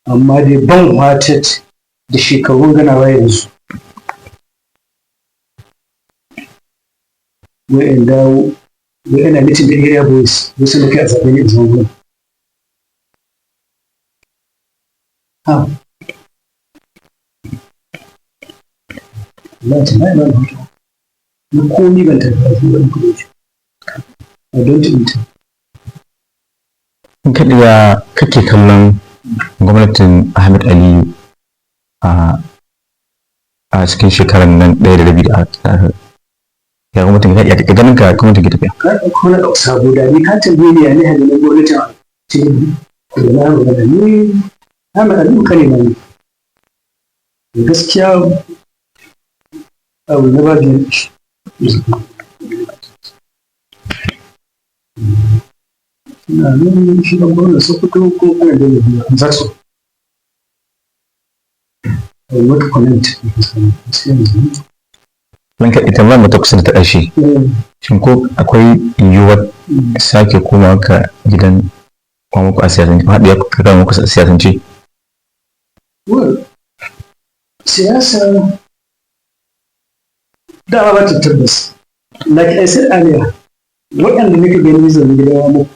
Amma dai ban watat da shekarun ganawa yanzu. Wai in dawo, wai ina meeting da area boys, wasu da kai a zaɓe ne in zama gwamna. Ha. Allah ta na ina hutu. Ni komi ban tafi ba in kuɗi shi. I don't intend. In ka ɗiga kake kallon gwamnatin Ahmed Aliyu a cikin shekarar nan 1.5 da aka ya gwamnatin ya ka ganin ka gwamnatin ke tafiya. Ka ɗauko wani abu sabo da ni ka tambaye ni ya ne hannun gwamnatin Tinubu da na magana ni Ahmed Aliyu kane na ne. Da gaskiya I will never be ina nan shi ɗan gwamnan Sokoto ko ana da biyu that's all. I will not comment because I'm gaskiya. Ranka ita ba ta kusa da ta ƙarshe. Shin ko akwai yiwuwar sake komawa ka gidan muku a siyasance, haɗiya ka gama muku a siyasance? Well, Siyasa dama ba ta tabbas. Like I said earlier, waɗanda muka gani zaune gidan Wamakko,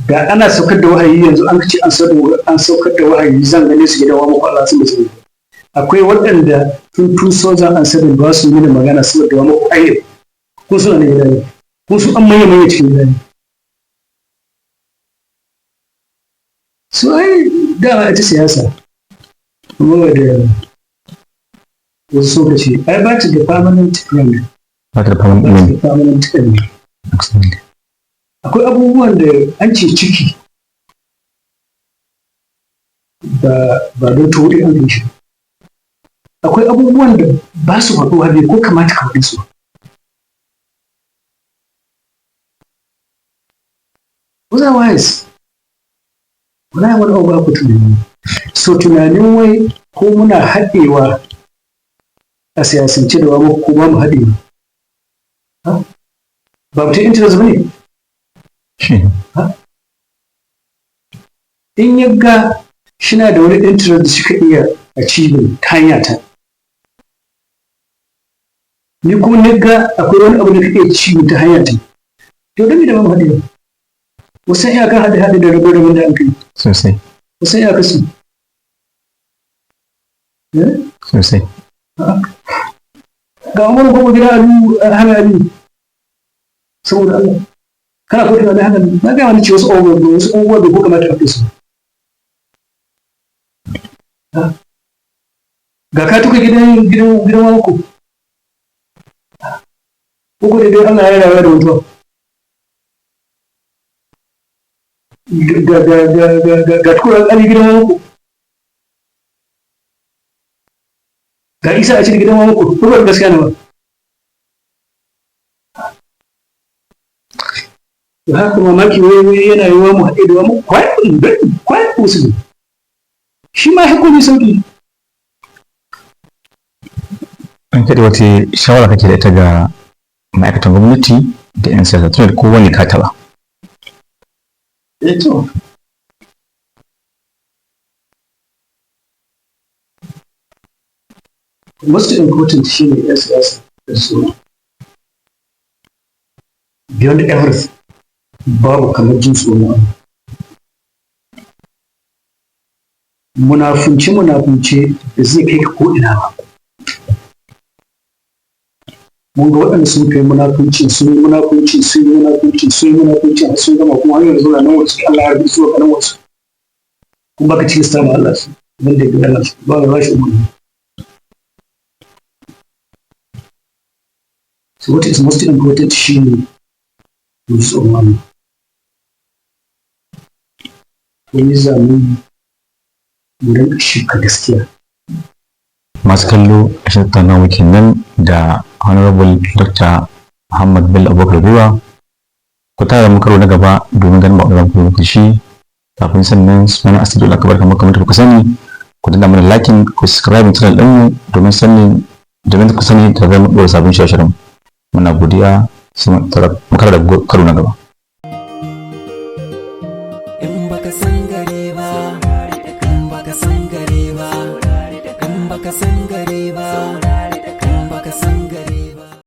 da ana saukar da wahayi yanzu, an ce an saukar da wahayi, zan gane su gidan Wamakko, Allah sun basu. Akwai waɗanda tun 2007 ba su yi mini magana saboda Wamakko ayyau ko suna na gida ne ko su an manya manya cikin gida ne. Su ai dama ita siyasa, kuma da wasu sun ce ai ba ta da permanent friend. Ba ta da ba permanent ta enemy. Da permanent enemy. Akwai abubuwan da an ce ciki ba don tuwo ɗin an kai shi. Akwai abubuwan da ba su faɗuwa, bai ko kamata ka faɗi su ba. Otherwise wala wani abu ba ku tunani. So tunanin wai ko muna haɗewa a siyasance da wa ko ba mu haɗewa, ha? Ba mutum interest ba ne. Shi In ya ga shina da wani interest da suka iya achieving ta hanya ta, ni kuma ni ga akwai wani abu da kake achieving ta hanya ta, to don me da ba mu haɗe ba? Wasan iyakar haɗe haɗe da rabe raben da an kai. Sosai. Wasan iyakar su. Eh? Sosai. Ga Umaru kuma gida Aliyu hana Aliyu, saboda Allah kana ko tunanin haka? Na ga wani ce wasu abubuwa bai ko kamata a su. Ha? Ga ka tuka gidan Wamakko ko ko dai Allah ya rayuwa da mutuwa, ga tukura alƙali gidan Wamakko, ga Isa a cikin gidan Wamakko, ko ba gaskiya ne ba? To haka mamaki wai yana yiwuwa mu haɗe da wani, quite quite possible. Shi ma hukumi sauki. An kaɗe, wata shawara kake da ita ga ma'aikatan gwamnati da 'yan siyasa, tunda kowane ka taɓa? Eh to, most important shi ne 'yan siyasa da su, beyond everything, babu kamar jin tsoron Allah. Munafunci munafunci da zai kai ka ko ina ba. Mun ga waɗanda sun kai munafunci, sun yi munafunci, sun yi munafunci, sun yi munafunci har sun gama, kuma har yanzu na nan wasu Allah ya rubuta su a nan wasu, kuma baka tilasta ma Allah su wanda ya gana su ba mai bashi umarni. So what is most important shi ne mu ji tsoron Allah. Wani zamu mu rinka shuka gaskiya. Masu kallo, a shirin tattaunawa kenan da Honorable Dr. Muhammad Bello Abubakar Gwiwa. Ku tara mu karo na gaba domin ganin baƙon zamu muku shi. Kafin sannan, sunana Asidu Akabar, kamar da kuka sani, ku danna mana liking, ku subscribe channel ɗinmu domin ku sani da zamu ɗora sabon shirye-shiryen. Muna godiya, sai mu tara mu karo na gaba.